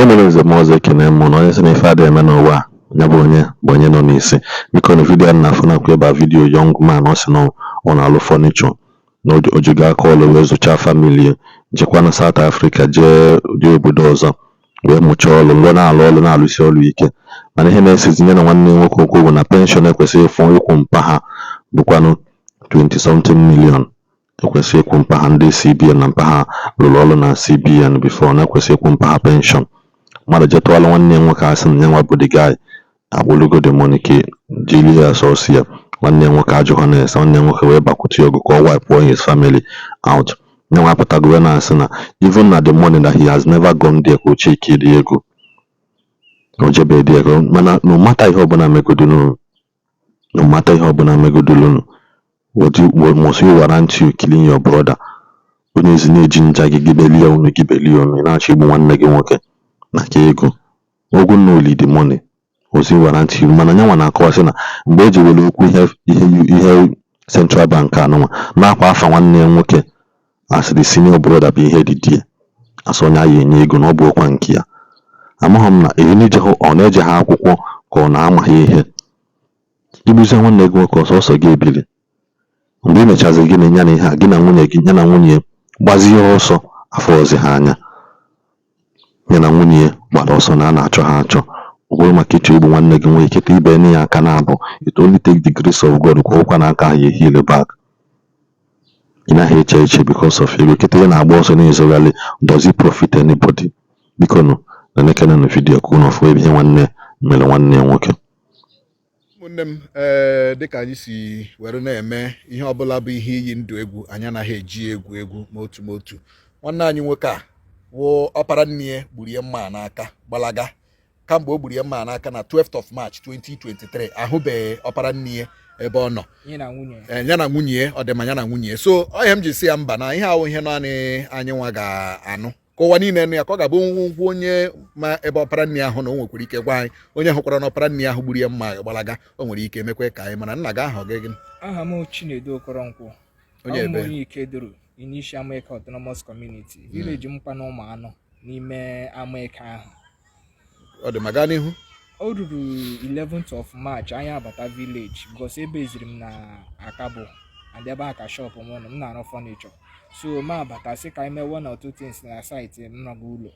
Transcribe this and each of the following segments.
Igbo mere nze m ọzọ, ekene m na onye sị na ife adịghị eme n'ụwa a, ya bụ onye bụ onye nọ n'isi. Biko, na video a na-afụ nakwa ebe a, video young man, ọ sị na ọ na-alụ furniture, na o jigo aka ọlụ wee zụchaa family ya, jekwa na South Africa, jee jee obodo ọzọ wee mụchaa ọlụ, lụọ, na-alụ ọlụ, na-alụsi ọlụ ike. Mana ihe na-esezi ya na nwanne ya nwoke okwu bụ na pension ekwesịghị ịfụ ịkwụ mpa ha bụkwanụ 20 something million ekwesịghị ịkwụ mpa ha. Ndị CBN na mpa ha rụrụ ọrụ na CBN before, na ekwesịghị ịkwụ mpa ha pension. Mmadụ jetụọla nwanne ya nwoke, asị na ya nwa bụ the guy agbụlụgo the money ka jiri ya sọsọ ya. Nwanne ya nwoke ajụghọ na-ese, nwanne ya nwoke wee bakwute ya ọgụ ka ọ wipe his family out. Ya nwa apụtago wee na-asị na even na the money that he has never gone there ka o cheki the ego, o jebe dị ego. Mana no matter ihe ọbụla megodulu, no matter ihe ọbụla megodulu, what you what must you warrant you killing your brother? Onye ezi na-eji nja gị gị belie unu, gị belie unu, ị na-achọ igbu nwanne gị nwoke maka ego ogwu na oli the money ozi warrant you. Mana nyanwa na-akọwa sị na mgbe eji were okwu ihe Central Bank anụnwa na-akwa afa nwanne ya nwoke as the senior brother bụ ihe dị die asị onye a ya enye ego na ọ bụ ọkwa nke ya. Amaghị m na ọ na-eje ha akwụkwọ ka ọ na-amaghị ihe. Igbuzie nwanne gị nwoke, ọsọsọ gị ebili. Mgbe ị mechazi gịnị ya na ihe a, gị na nwunye gị, ya na nwunye gbazie ọsọ afọ ọzi ha anya. Ya na nwunye ya gbara ọsọ na a na-achọ ha achọ. Ọ bụrụ maka ịchọ igbu nwanne gị nwee ike ibe nye ya aka na abụ, it only take the grace of God ka ụkwa na aka ahụ ya heal back. Ị naghị eche eche because of ego kịta ị na-agba ọsọ na-ezogharị. Does it profit anybody? Biko nụ, na-ekene na video ka unu fụ ebe ihe nwanne mere nwanne ya nwoke. Ụmụnne m, ee, dịka anyị si were na-eme ihe ọbụla bụ ihe iyi ndụ egwu, anyị anaghị eji egwu egwu ma otu ma otu. Nwanne anyị nwoke a wụ ọpara nne ya gburu ya mma n'aka gbalaga. Kamgbe o gburu ya mma n'aka na 12th of March 2023, ahụbeghị ọpara nne ya ebe ọ nọ. Ya na nwunye ya. Ee, ya na nwunye ya, ọ dị ma ya na nwunye ya. So ọ ihe m ji si ya mba na ihe ahụ ihe naanị anyị nwa ga-anụ, ka ụwa niile nụ ya, ka ọ ga-abụ ngwugwu onye ma ebe ọpara nne ahụ na o nwekwara ike gwa anyị onye hụkwara na ọpara nne ahụ gburu ya mma gbalaga. O nwere ike emekwe ka anyị mara. Nna gị, ahụ gị gịnị? Aha m Chinedu Okoronkwo. Onye Abụ m ebe? Onye Ikeduru, Inishi Amaeke Autonomous Community village, mkpa na ụmụ anọ n'ime Amaeke ahụ. Ọ dị ma, gaa n'ihu. O ruru 11th of March, anyị abata village because ebe eziri m na Akabụ and ebe a ka shop m nọ, m na-arụ furniture. So ma abata sị ka anyị mee one or two things na site m nọgo ụlọ.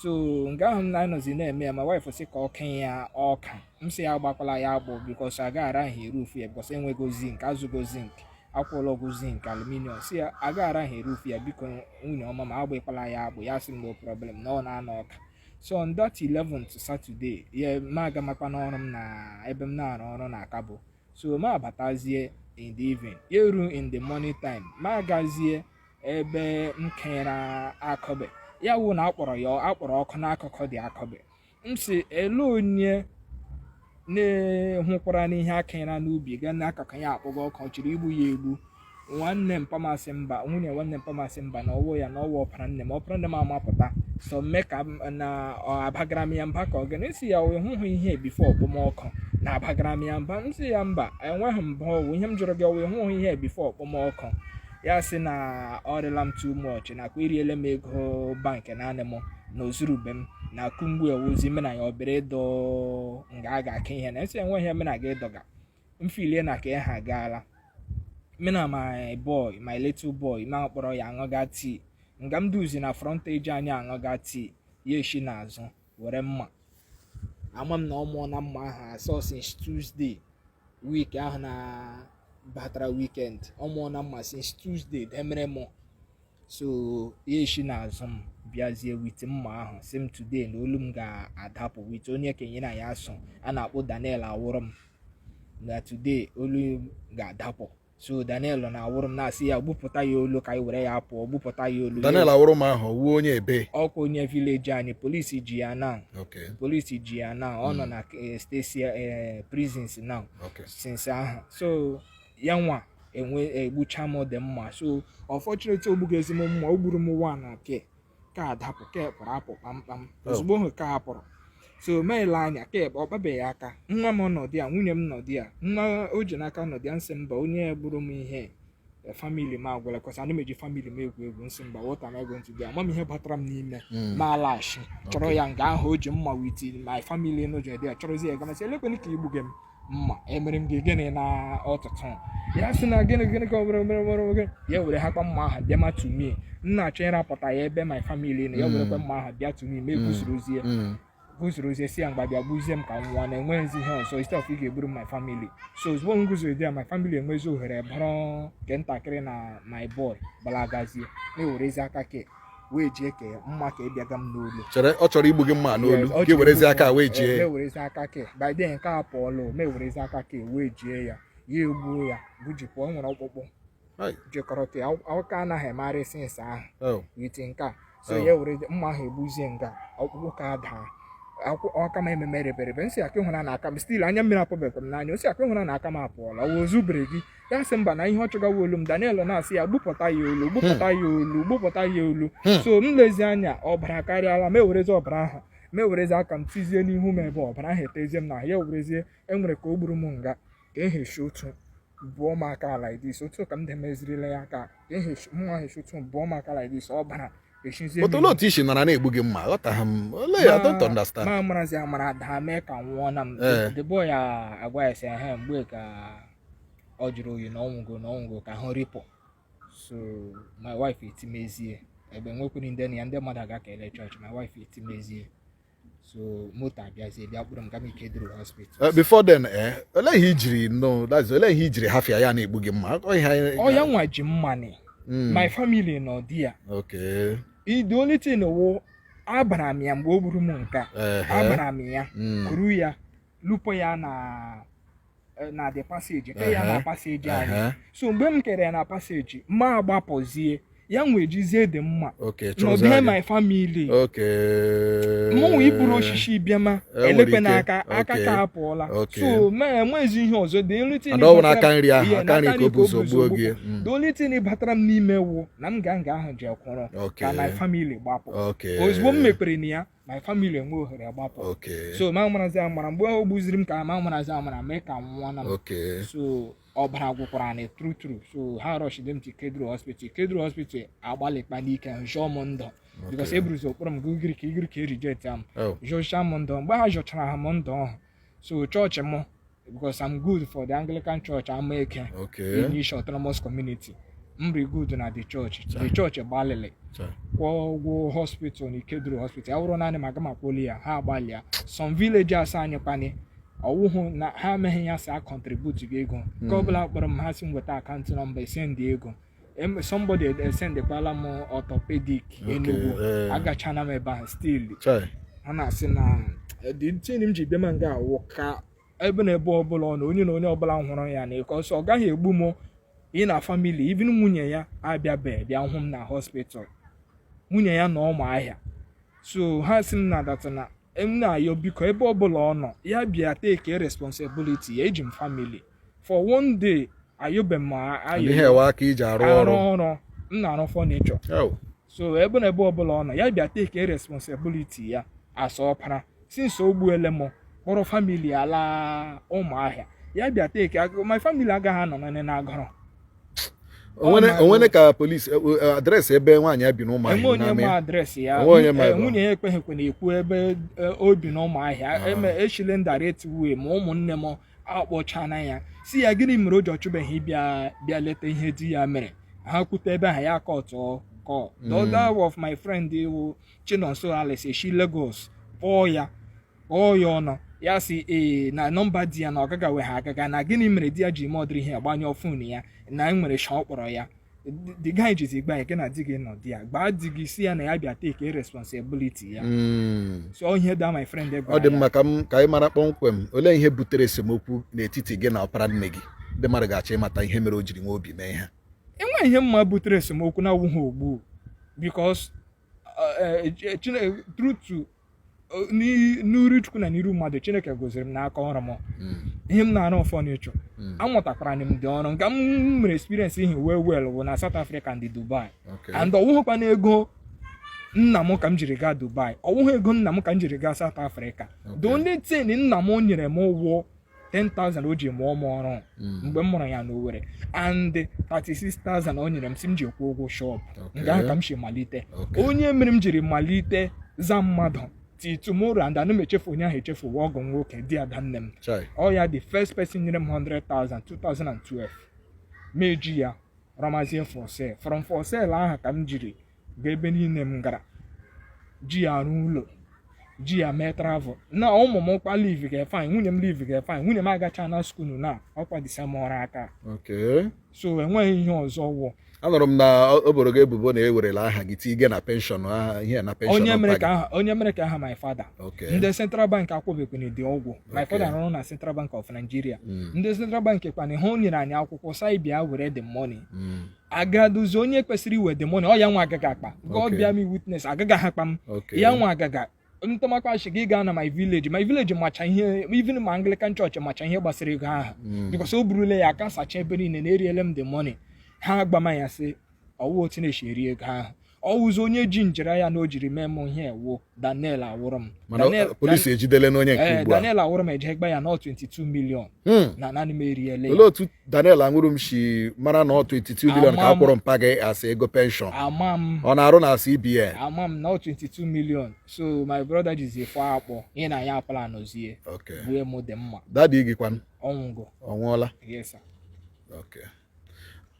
So nga ahụ m na-anọzi na-eme ya, ma wife sị ka ọ kenye ya ọka. M sị ya agbakwala ya agbụ because agaghara ahụ erufu ya, because enwego zinc, azụgo zinc, akwụla ọgwụ zinc, aluminium. Si ya agaghara ahụ erufu ya, biko nwunye ọma, ma agbakwala ya agbụ. Ya sị m no problem, na ọ na-anọ ọka. So on that 11th Saturday ya, ma agamakwa n'ọrụ m na ebe m na-arụ ọrụ na Akabụ. So ma abatazie in the evening, ya eru in the morning time, ma agazie ebe m kenyere akọbe ya wụ na akpọrọ ya, akpọrọ ọkụ n'akụkụ dị akọbe. M si ele onye na-ehụkwara n'ihe akenyere n'ubi gaa n'akụkụ ya akpọgo ọkụ, ọ chọrọ igbu ya egbu. Nwanne mpamasị mba, nwunye nwanne mpamasị mba, na ọwụ ya na ọwụ ọpara nne m, ọpara nne m amapụta so mme ka na ọ abagara m ya mba ka ọ ga esi ya wee hụhụ ihe before okpomọkụ na abagara m ya mba. M sị ya mba, enweghị mba, ọwụ ihe m jụrụ gị, ọwụ hụhụ ihe before okpomọkụ. Ya sị na ọ rịla m too much, nakwa eriele m ego bank naanị m na ozurube m na kumgbu ewuzi mena ya obere ịdọ nga a ga-aka ihe na nsị enweghị mena ga ịdọga mfilie na ka ha agaala. Me na my boy, my little boy, ma kpọrọ ya aṅụga tii nga m duzi na frontage anyị aṅụga tii. Ya eshi n'azụ were mma. Ama m na ọ mụọ na mma ahụ asọ since Tuesday week ahụ na batara weekend. Ọ mụọ na mma since Tuesday demere mụ. So ya eshi n'azụ m bịazie with mma ahụ, si m today na olu m ga-adapụ with onye kenye na ya so a na-akpọ Daniel awụrụ m na today olu m ga-adapụ. So Daniel na-awụrụ m, na-asị ya gbupụta ya olu ka anyị were ya pụọ, gbupụta ya olu. Daniel awụrụ m ahụ wuo onye ebe? Ọkwa onye village anyị. Polisi ji ya now. Polisi ji ya now. Ọ nọ na state prisons now since ahụ. So ya nwa enwe egbucha m dị mma. So unfortunately, ogbugezi m mma, o gburu m nwa na ke ka adapụ ke pụrụ apụ kpamkpam. Ozugbo ahụ ka apụrụ, so meele anya ke ọ kpabeghị aka. Nwa m nọdụ ya, nwunye m nọdụ ya, nwa o ji n'aka nọdụ ya. Nsị mba, onye gburu m ihe. Family m agwụla, cause ana m eji family m egwu egwu. M sị mba, what am I going to do? Ama m ihe batara m n'ime. Ma alaghachi chọrọ ya nga ahụ o ji mma with my family n'ụjọ dị ya, chọrọzi ya gamasị elekwenị ka igbuge m mma, emere m gị gịnị na ọtụtụ? Ya sị na gịnị gịnị ka ọ mere mere mere gịnị. Ya were hakpa mma ahụ bịa ma to me. M na-achọ ịrapụta ya ebe my family nọ, ya werekwa mma ahụ bịa to me. Ma eguzurozie guzurozie, si ya mgba bịa gbuzie m ka m nwụọ, na enweghịzi ihe ọzọ instead of ị ga-egburu my family. So ozugbo m guzoro ya, my family enwezi ohere bụrụ nke ntakịrị na my boy gbalagazie, na-ewerezi aka ke wee jie ke mma ka ịbịaga m n'olu. Chere, ọ chọrọ igbu gị mma n'olu? Yes, ọ ka i werezi chọrọ aka igbu m. wee jie? Mewerezi aka ke. By then nke a pụọla o, mewerezi aka ke wee jie ya, ya egbuo ya, gbujipụ. O nwere ọkpụkpụ jikọrọta ya, aka anaghị emegharị since ahụ with nke a. So ya were mma ahụ egbuzie nga ọkpụkpụ ka daa aka m ememe reberebe. M sị aka ịhụna na aka m still, anya mmiri apụbekwa m n'anya. O si aka ịhụna na aka m apụọla, ọ ozubere gị? Ya sị mba, na ihe ọ chọgawa olu m. Daniel na-asị ya gbupụta ya olu, gbupụta ya olu, gbupụta ya olu. So m lezi anya, ọbara karịala m. Ewerezi ọbara ahụ, m ewerezi aka m tizie n'ihu m ebe ọbara ahụ etezie m n'ahụ. Ya werezie, enwere ka o gburu m nga ka eheshi otu bụọ m aka like this, otu ka m demezirila ya aka ka eheshi mma heshi otu bụọ m aka like this, ọbara eshizie m. But olee otu isi nara na-egbu gị mma? Aghọtaghị m. Olee ya? I don't understand. Ma amarazi amara daa mee ka nwụọ na m. The boy agwa ya sị ehe, mgbe ka ọ jụrụ oyi na ọnwụgo na ọnwụgo ka ahụ ripụ. So my wife etimezie ebe nwekwuru ndị na ya, ndị mmadụ aga kele chọọchị. My wife etimezie, so moto abịazie bịa kpụrụ m gama Ikeduru hospital. Before then, olee ihe i jiri, no, that's, olee ihe i jiri hafịa ya na-egbu gị mma? Ọ ihe anyị Ọ ya nwa ji mma ni. My family nọ di ya. The only thing wụ abara m ya mgbe o gburu m nke a. Abara m ya, kuru ya, lụpụ ya na the passage ke ya na passage anyị. So mgbe m kere ya na passage, ma agbapụzie, ya nwejizie dị mma Chụrụzie nọdee gị. My family mụnwa iburu osisi bịama Enwere elekwe ike. n'aka aka ka apụọla. So ma enwezi ihe ọzọ. The only thing And ọ bụ batara n'aka nri ahụ, Yeah, aka nri n'aka ka o nri ka o bu ụzọ bu ụzọ gbuo gbupụ. gị. The only thing batara m n'ime wụ na m ga nga ahụ jee kwụrụ ka my family gbapụ. Ozugbo m mepere na ya, my family enwe ohere gbapụ. So ma amarazi amara mgbe o gbuziri m ka ma amarazi amara mee ka m nwụọ na m. So ọbara gwụkwara na true true. So ha rush them to Ikeduru hospital. Ikeduru hospital agbalịkpa n'ike jụọ m ndụ because eburuzi okporo m gị ka igiri ka reject am. Jụcha m ndụ. Mgbe ha jụchara ha m ndụ ọhụ, so chọọchị m, because I'm good for the Anglican Church Amaeke in Ishi Autonomous Community, m ri good na the church. The church gbalịrị kwụọ ụgwọ hospital na Ikeduru hospital. Ya wụrụ naanị ma aga m akwụli ya, ha agbalịa. Some villagers anyị kwani ọwụhụ na ha emeghị ya si a contribute gị ego nke ọbụla kpọrọ m, ha si m weta account number, send ego. Somebody esendekwala m orthopedic Enugu. Agachana m ebe ahụ, still ha na-asị na the thing m ji bịa ma nga awụ ka ebe na ebe ọbụla ọ nọ, onye na onye ọbụla hụrụ ya na eke ọsọ, ọ gaghị egbu m ị na family. Even nwunye ya abịabeghị bịa hụ m na hospital, nwunye ya nọ Ụmụahịa. So ha sị m na that na m na-ayọ biko, ebe ọbụla ọ nọ, ya bịa take responsibility ya. Eji m family for one day ayọbe m ayọ. Ihe ewe aka iji arụ arụ ọrụ. Ọrụ m na-arụ furniture. So ebe na ebe ọbụla ọ nọ, ya bịa take responsibility ya as ọpara, since o gbuele m, kpọrọ family ala Ụmụahịa. Ya bịa take, my family agaghị anọ naanị n'agụrụ. Onwere ka polisi address ebe nwaanyị ya bi n'Ụmụahịa? Enwe onye n'ama ma ya? Address ya. Enwe onye ma ebe ọ? Nwunye ya ekweghịkwe na-ekwu ebe o bi n'Ụmụahịa. Eme echile direct way ma ụmụnne m akpọchana ya, si ya gịnị mere o ji ọchụbeghị ịbịa bịa leta ihe di ya mere. Ha kwute ebe ahụ, ya kọtụ kọ. The other of my friend wụ Chinonso Alice eshi Lagos kpọọ ya, kpọọ ya ọnụ, ya si ee na nọmba di ya na ọ gagawe ha agaga, na gịnị mere di ya ji eme ọdịrị ihe, agbanyụọ phone ya, na enwere shọ ọ kpọrọ ya. The guy jizi gba ya, gị na di gị nọ di ya gbaa di gị, si ya na ya bịa take responsibility ya. So ihe da my friend Ọ gwara dị ya. mma. Ka m ka anyị mara kpọmkwem, olee ihe butere esemokwu n'etiti gị na ọpara nne gị? Ndị mmadụ ga-achọ ịmata ihe mere o jiri nwee obi mee ihe. Enweghị ihe mma butere esemokwu na awụghị ogbu, because truth to n'iru Chukwu na n'iru mmadụ, Chineke goziri m n'aka ọrụ m. Ihe m na-arụ furniture. Amụtakwara m dị ọrụ nke m mere experience ihe well well bụ na South Africa and Dubai. And ọwụghịkwa na ego nna m ka m jiri gaa Dubai, ọwụghị ego nna m ka m jiri gaa South Africa. The only thing nna m nyere m wụ 10,000 o ji mụọ m ọrụ mgbe m mụrụ ya n'Owerri and 36,000 o nyere m si m ji kwụọ ụgwọ shop. Nke ahụ ka m si malite. Onye mere m jiri malite za mmadụ till tomorrow and ana m echefu onye ahụ echefu, ọgọ nwoke di ada nne m. Ọ ya the first person nyere m 100,000 2012. Ma eji ya ramazie for sale. From for sale ahụ ka m jiri gaa ebe niile m gara, ji ya arụ ụlọ, ji ya mee travel na ụmụ m kwa live ga fine, nwunye m live ga fine. Nwunye m agacha na school na ọkwa the same ọrụ aka. So enweghị ihe ọzọ wụ. Anụrụ m na o boro gị ebubo na ewerela aha gị tige na pension, aha ihe na pension Onye mere mpa ka gị. Aha onye mere ka aha my father. Ndị Central Bank akwụbekwana dị ụgwọ my father rụrụ na Central Bank of Nigeria. Ndị Central Bank kwana ha o nyere anyị akwụkwọ sa bịa were the money. Agadozi onye kwesịrị iwe the money, ọ ya nwa agaghị akpa. God bịa me witness, agaghị akpa m. Ya nwa agaga ntụmakwashi gị gaa na my village, my village macha ihe, even ma Anglican Church macha ihe gbasara ego ahụ because o burule ya aka sacha ebe niile na eriele m the money. Ha agbama ya sị ọwụ otu na-esi eri ego ahụ. Ọwụzi onye ji njere ya na o jiri mee m ihe ewu Daniel awụrụ m. Mana Daniel polisi ejidele n'onye nke ee ugbu a. Daniel awụrụ m eje gba ya na ọ 22 million na naanị m eriele Olee ya. otu Daniel Anwụrụ si mara na ọ 22 million ka a Ama m. kwụrụ mpa gị asị ego pension? Ama m. Ọ na-arụ na CBN? Ama m na ọ 22 million. So my brother jizi fọ akpọ ihe na ya planzie gbue m dị mma. Daddy gị kwanụ? Ọnwụgo. Ọ nwụọla? Yes sir. Okay.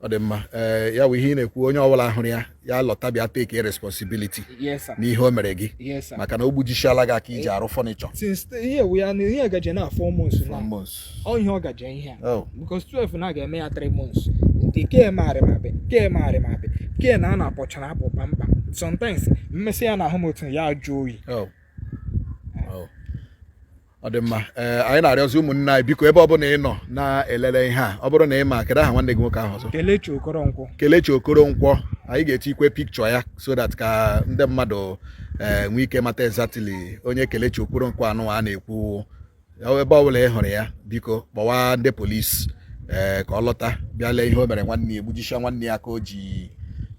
Ọ dị mma. Ee, ya bụ ihe ị na-ekwu, onye ọbụla hụrụ ya, ya lọta bịa take responsibility Yes sir. n'ihe o mere gị. Yes sir. Maka na o gbujisiala gị aka iji arụ furniture. Since ihe ewu ya na ihe gaje na 4 months na Months. Ọ ihe ọ gaje ihe a. Oh. Because 12 na ga-eme ya 3 months nke ke marịmabe ke marịmabe ke na a na-akpọchara akpụ kpamkpam. Sometimes mmesị ya na ahụ m otu ya ajụ oyi. Oh. Ọ dị mma. Ee, anyị na-arịọzi ụmụnne anyị, biko, ebe ọbụla ị nọ na-elele ihe a, ọ bụrụ na ị ma, kedu aha nwanne gị nwoke ahụ ọzọ? Kelechi Okoronkwo. Kelechi Okoronkwo. Anyị ga-etikwe picture ya so that ka ndị mmadụ ee nwee ike mata exactly onye Kelechi Okoronkwo anụ a na-ekwu. Ebe ọbụla ị hụrụ ya, biko kpọwa ndị polisi ee ka ọ lọta bịa lee ihe o mere nwanne ya, egbujisia nwanne ya ka o ji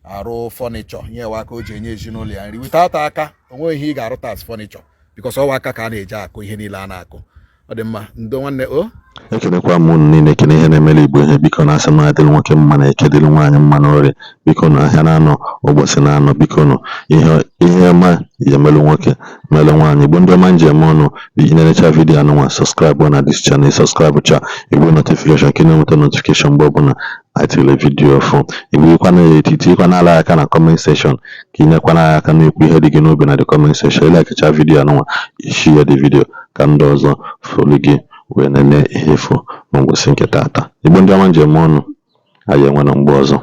arụ furniture, nyewa aka o ji enye ezinụlọ ya nri. Without aka, o nweghị ihe ị ga-arụta as furniture because ọwa aka ka a na-eji akụ ihe niile a na-akụ. Ọ dị mma. Ndo nwanne o. Ekelekwa m unu niile, ekele ihe na-emere Igbo ihe. Biko, na asị m adịrị nwoke mma na eke, dịrị nwaanyị mma na orie. Biko, na ahịa na-anọ, ụbọchị na-anọ. Biko nụ, ihe ihe ọma ya emelụ nwoke, melụ nwaanyị. Igbo ndị ọma njem ọnụ, iji na-enecha video anụnwa, subscribe na this channel. Subscribe cha igwe notification ka ị na-enweta notification mgbe ọbụla anyị tiri video ọfụ. Igbukwana ya etiti, ịkwana ala aka na comment section ka ị nyekwana anyị aka na-ekwu ihe dị gị n'obi na the comment section. Ịlikecha video anụnwa, ishare the video ka ndị ọzọ folu gị wee nene ihe efu n'ụbọchị nke taata. Igbo ndị ọma njem ọnụ, anyị enwe na mgbe ọzọ.